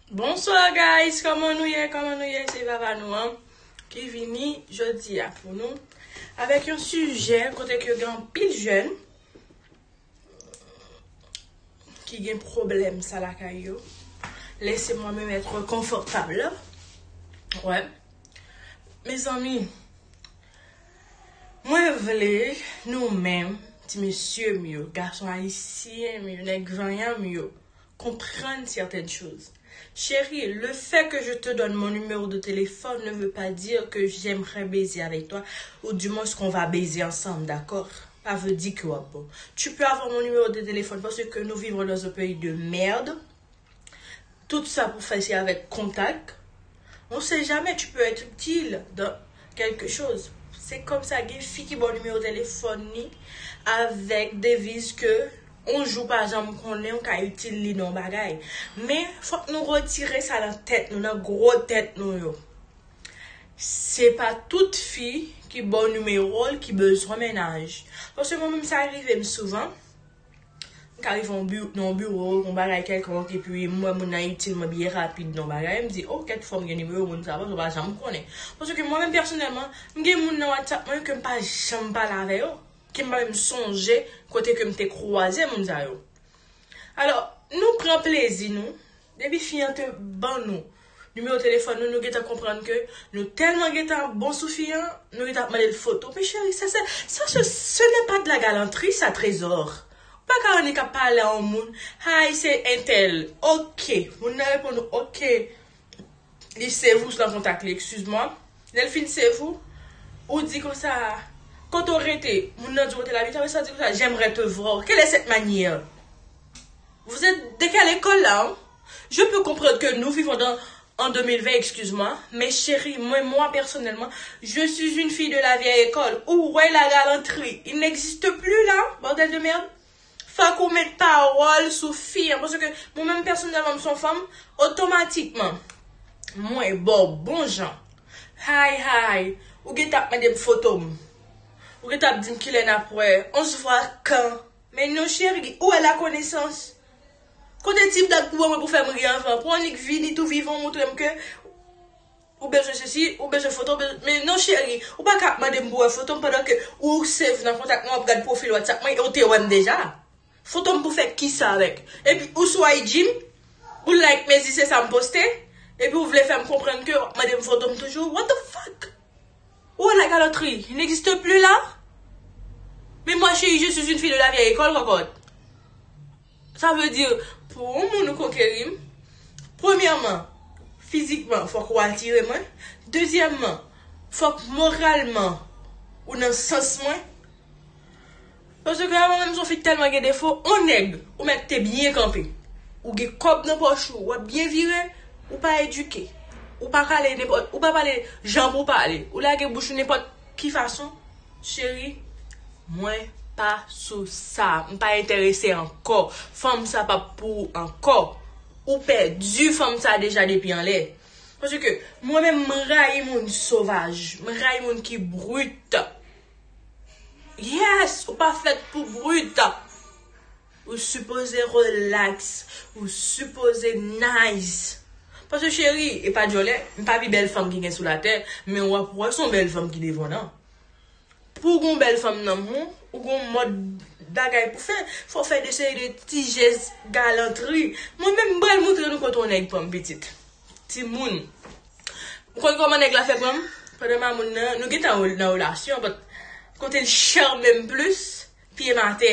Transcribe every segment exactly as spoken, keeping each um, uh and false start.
Bonsoir guys, kòman nou ye? Kòman nou ye? Se Vava nou an ki vini jodi a pou nou avèk yon sijè kote ke gen anpil jèn ki gen pwoblèm sa lakay yo. Laissez-moi me mettre confortable. Ouais. Mezanmi, mwen vle nou menm, ti mesye m yo, gason ayisyen m yo, nèg vanyan m yo, konprann sèten choz. Chérie, le fait que je te donne mon numéro de téléphone ne veut pas dire que j'aimerais baiser avec toi, ou du moins qu'on va baiser ensemble, d'accord? Pa vle di ke w ap bon. Tu peux avoir mon numéro de téléphone parce que nous vivons dans un pays de merde. Tout sa pou fè se avèk kontak. On sait jamais, tu peux être utile dans quelque chose. Se kòmsa gen fi ki ba w nimewo telefòn li avèk deviz ke yon jou pa janm konnen ou ka itil li nan yon bagay. Men fòk nou retire sa nan tèt nou, nan gwo tèt nou yo. Se pa tout fi ki ba w nimewo l ki bezwen mennaj. Paske mwen menm sa rive m souvan. M ka rive nan yon biwo, yon bagay kèlkonk, epi m wè moun nan itil mwen byen rapid nan bagay, m di, o, kèt fò m gen nimewo moun sa, paske w pa janm konnen. Paske mwen menm pèsonèlman, m gen moun nan WhatsApp mwen ke m pa janm pale avè yo, ke m pa menm sonje kote ke m te kwaze moun sa yo. Alò, nou pran plezi nou, depi fi an te ban nou nimewo telefòn nou, nou gentan konprann ke nou tèlman gentan bon sou fi an, nou gentan ap mande l foto. Men cheri, sa, sa, sa, ce, ce n'est pas de la galanterie, ça, Trésor. Ou pa ka annik ap pale a yon moun, hi, se entèl. Ok. Moun nan reponn ou, ok. Li save ou nan kontak li, excuse-moi. Lè l fin save ou, ou di konsa, kote w rete, moun nan di w kote l abite, apre sa w di konsa, j'aimerais te voir. Quelle est cette manière? Vous êtes de quelle école là, hein? Je peux comprendre que nous vivons dans, en deux mille vingt, excuse-moi, mais chérie, moi, moi personnellement, je suis une fille de la vieille école. Où est la galanterie? Il n'existe plus là, bordel de merde. Fòk ou met pawòl sou fi an, paske mwen menm pèsonèlman, m se yon fanm, otomatikman, mwen ba w bon jan. Hi, hi, ou gentan ap mande m foto m. Ou gentan ap di m kilè n ap wè, on se voit quand? Men non cheri, où est la connaissance? Kote ti blag pou ban mwen pou fè m ri anvan? Pou annik vini tou vivan montre m ke ou bezwen sesi, ou bezwen foto, ou bezwen, men non cheri, ou pa ka ap mande m pou wè foto m pandan ke ou save nan kontak mwen, w ap gad pwofil WhatsApp mwen e w te wè m deja. Foto m pou fè kisa avèk? Epi ou sou I G m, ou like mezi se sa m poste, epi ou vle fè m konprann ke w ap mande m foto m toujou? What the fuck? Où est la galanterie? Il n'existe plus là? Mais moi, chérie, je suis une fille de la vieille école, cocotte. Sa vle di, pou yon moun ou konkeri m, premyèman, fizikman, fòk ou atire mwen. Dezyèmman, fòk moralman, ou nan sans mwen. Paske a mwen menm, se yon fi k tèlman gen defo, on nèg, ou mèt te byen kanpe. Ou gen kòb nan pòch ou, w ap byen vire, ou pa edike. Ou pa pale nenpòt, ou pa pale jan pou pale. Ou lage bouch ou nenpòt ki fason. Cheri, mwen pa sou sa. M pa enterese ankò. Fanm sa p ap pou ou ankò. Ou pèdi fanm sa deja depi anlè. Paske mwen menm, m rayi moun sovaj. M rayi moun ki brit. Yes, ou pa fèt pou brit. Ou sipoze relax. Ou sipoze nice. Paske cheri, e pa djòlè, m pa pi bèl fanm ki gen sou latè, men w ap wè se yon bèl fanm ki devan w nan. Pou w gen yon bèl fanm nan men w, ou gen yon mòd bagay pou fè. Fò w fè de seri de ti jès galantri. Mwen menm, m pral montre nou kote yon nèg pran m pitit. Timoun. Ou konn kòman nèg la fè pran m? Pandan mamoun nan, nou gentan nan relasyon, but kote l chame m plis, pye m atè.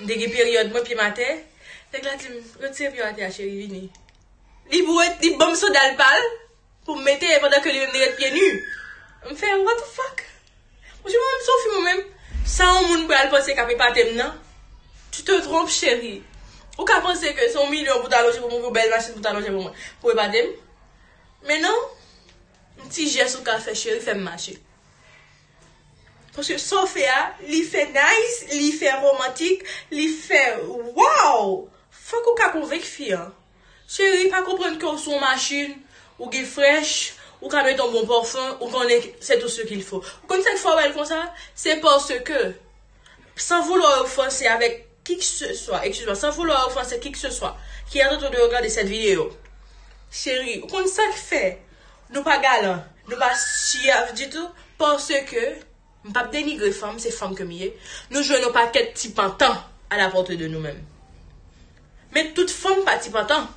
M te gen peryòd mwen, pye m atè. Nèg la di m, retire pye w atè a, cheri, vini. Li pou ret, li ban m sandal pa l pou m mete, pandan ke li menm li ret pye ni. M fè, what the fuck? Mwen, mwen, m se yon fi mwen menm. Sa yon moun pral panse k ap epate m nan? Tu te trompes, chérie. Ou ka panse ke se yon milyon pou ta lonje pou mwen, pou bèl machin pou ta lonje pou mwen, pou epate m? Men non, yon ti jès ou ka fè, cheri, fè m mache. Paske sa w fè a, li fè nice, li fè romantik, li fè wow! Fòk ou ka konvenk fi an. Cheri, pa konprann ke w sou yon machin, ou gen frèch, ou ka mete yon bon pafon, ou konnen c'est tout ce qu'il faut. Ou konn sa k fè w wè l konsa? Se paske, sans vouloir offenser avec qui que ce soit, excuse-moi, sans vouloir offenser qui que ce soit qui est en train de regarder cette vidéo, Cheri, ou konn sa k fè nou pa galan, nou pa syav ditou, paske m p ap denigre fanm, se fanm ke m ye. Nou jwenn yon pakèt ti pantan à la portée de nous-mêmes. Men tout fanm pa ti pantan.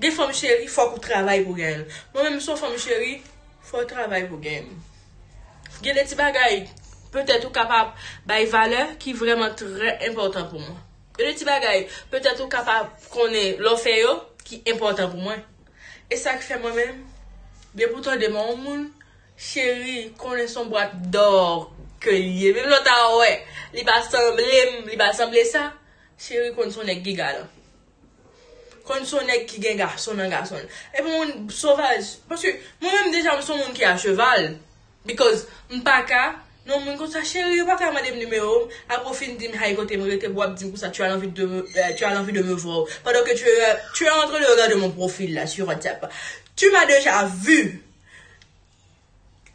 Gen fanm cheri, fòk ou travay pou genyen l. Mwen menm, m se yon fanm cheri, fò w travay pou genyen m. Gen de ti bagay, petèt ou kapab bay valè ki vrèman trè enpòtan pou mwen. Gen de ti bagay, petèt ou kapab konnen lè w fè yo, ki enpòtan pou mwen. E sa k fè mwen menm, depi w tande m yon moun, cheri, konnen se yon bwat dò ke l ye. Menm lè w ta wè, li pa sanble m, li pa sanble sa, cheri, konn se yon nèg ki galan. Konn se yon nèg ki gen gason nan gason l. E pa yon moun sovaj. Paske mwen menm deja, m se yon moun ki a cheval. Because m pa ka, non, moun konsa, cheri, ou pa ka mande m nimewo m, apre w fin di m hi kote m rete, pou w ap di m konsa, tu as envie de me, euh, tu as envie de me voir. Pendant que tu es, tu es en train de regarder mon profil là sur WhatsApp. Tu m'as déjà vu.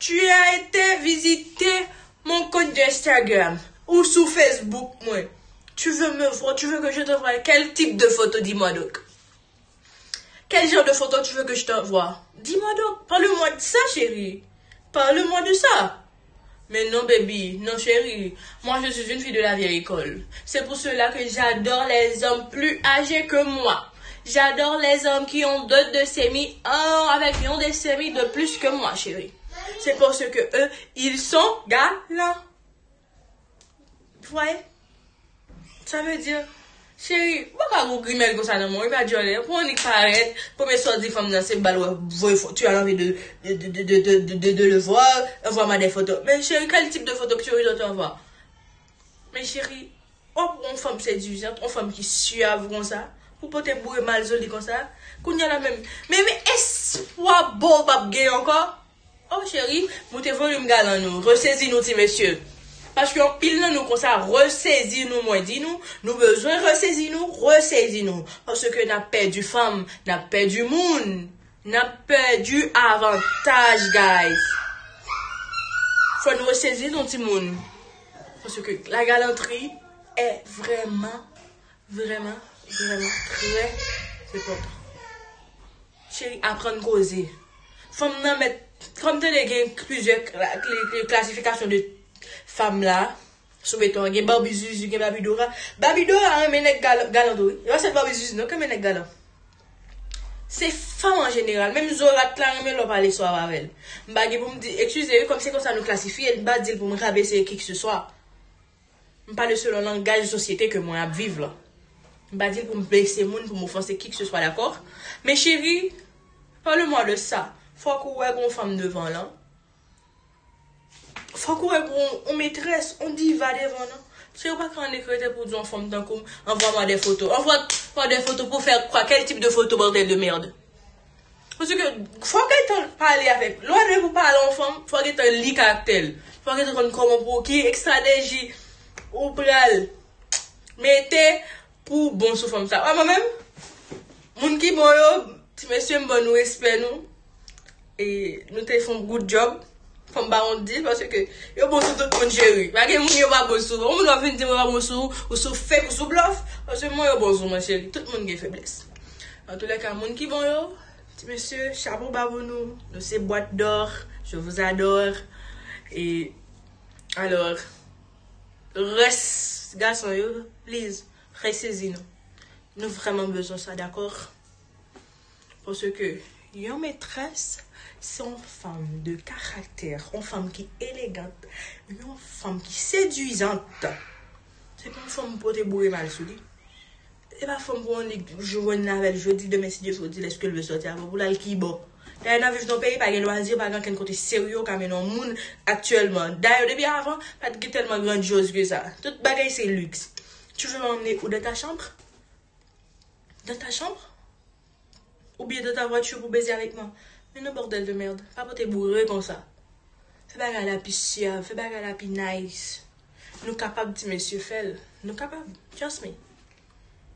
Tu as été visiter mon compte d'Instagram ou sou Facebook mwen. Tu veux me voir, tu veux que je t'envoie quel type de photo, dis-moi donc. Quel genre de photo tu veux que je t'envoie? Dis-moi donc, parle-moi de ça, chérie. Parle-moi de ça. Mais non, baby, non, chérie. Moi, je suis une fille de la vieille école. C'est pour cela que j'adore les hommes plus âgés que moi. J'adore les hommes qui ont deux décennies, un avec une décennie de plus que moi, chérie. C'est parce que eux, ils sont galants. Vous voyez? Ça veut dire, chéri, ou pa ka gwo grimèl konsa nan men w, e pa dyòlè. Pou annik parèt, premye sa w di fanm nan, se bal wè, voye fo-, tu as envie de, de, de le voir, envoie-moi des photos. Men cheri, quel type de photo que tu veux que je t'envoie? Men cheri, w ap yon fanm sedizant, yon fanm ki syav konsa, pou pote boure mal sou li konsa. Kounye a la menm, men, men espwa bon w p ap gen ankò. Oh cheri, moute volim galan nou, resezi nou ti mesye. Paske anpil nan nou konsa, resezi nou, mwen di nou, nou bezwen resezi nou, resezi nou. Paske n ap pèdi fanm, n ap pèdi moun, n ap pèdi avantaj, guys. Fò nou resezi nou timoun. Paske la galanterie est vraiment, vraiment, vraiment très important. Cheri, aprann koze. Fanm nan mèt, kòm tande gen plizyè kla-, kli-, kli-, klasifikasyon de fanm la, sou beton an, gen Barbie Zuzu, gen Barbie Dora. Barbie Dora renmen nèg gal-, galan tou, wi. E pa sèl Barbie Zuzu non ki renmen nèg galan. Se fanm an jeneral. Menm zorat la renmen lè w pale swav avè l. M pa gen pou m di, eskize wi, kòm se konsa nou klasifye l, m pa di l pou m rabese kikeseswa. M pale selon langaj sosyete ke mwen ap viv la. M pa di l pou m blese moun, pou m ofanse kikeseswa, dakò? Men cheri, parle-moi de ça. Fòk ou wè gon fanm devan lan. Fòk ou wè gon, on metrès, on diva devan lan. Cheri, ou pa ka annik rete pou di yon fanm tankou m, envoie-moi des photos. Envoie-moi des photos pour faire quoi? Quel type de photo, bordel de merde? Paske fò w gentan pale avèk, lè w depi w pale yon fanm, fò w gentan li karaktè l. Fò w gentan konn kòman pou ki estrateji ou pral mete pou w bon sou fanm sa. Wè mwen menm, moun ki bon yo, ti mesye m ban nou respè nou. E nou te fè yon good job. Fò m pa wont di l, paske yo bon sou tout moun, cheri. Pa gen moun yo pa bon sou. Yon moun w ap vin di m yo pa bon sou, ou sou fake, ou sou blòf. Paske mwen yo bon sou mwen, cheri. Tout moun gen feblès. Antoulèka, moun ki bon yo, ti mesye, chapo ba pou nou. Nou se bwat dò. Je vous adore. E alò, rès gason yo, please, resezi nou. Nou vrèman bezwen sa, dakò? Paske yon metrès, se yon fanm de karaktè, yon fanm ki elegant, yon fanm ki sedizant. Se pa yon fanm pou te boure mal sou li. Se pa fanm pou annik jwenn avè l jodi, demen si Dye vle, di lèske l vle sòti avè w pou l al kibò. Dayè n ap viv nan yon peyi, pa gen lwazi, pa gen ankenn kote serye w ka mennen yon moun aktyèlman. Dayè depi avan, pa t gen tèlman grandyoz ke sa. Tout bagay se liks. Tu veux m'emmener où, dans ta chambre? Dans ta chambre? Ou bien dans ta voiture pour baiser avec moi? Men non, bordel de merde. Pa pote boure konsa. Fè bagay la pi syav, fè bagay la pi nice. Nou kapab, ti mesye, fè l. Nou kapab. Trust me.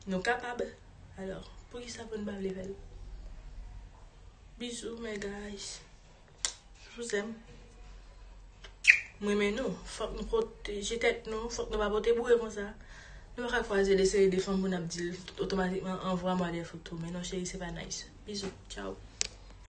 Nou kapab. Alò, poukisa pou n pa vle fè l? Bizou, mes guys. Je vous aime. M renmen nou. Fòk nou pwoteje tèt nou. Fòk nou pa pote boure konsa. Mwen pa ka kwaze de seri de fanm pou n ap di l otomatikman anvwa mwa de foto. Men non, cheri, se pa nice. Bizou. Tchao.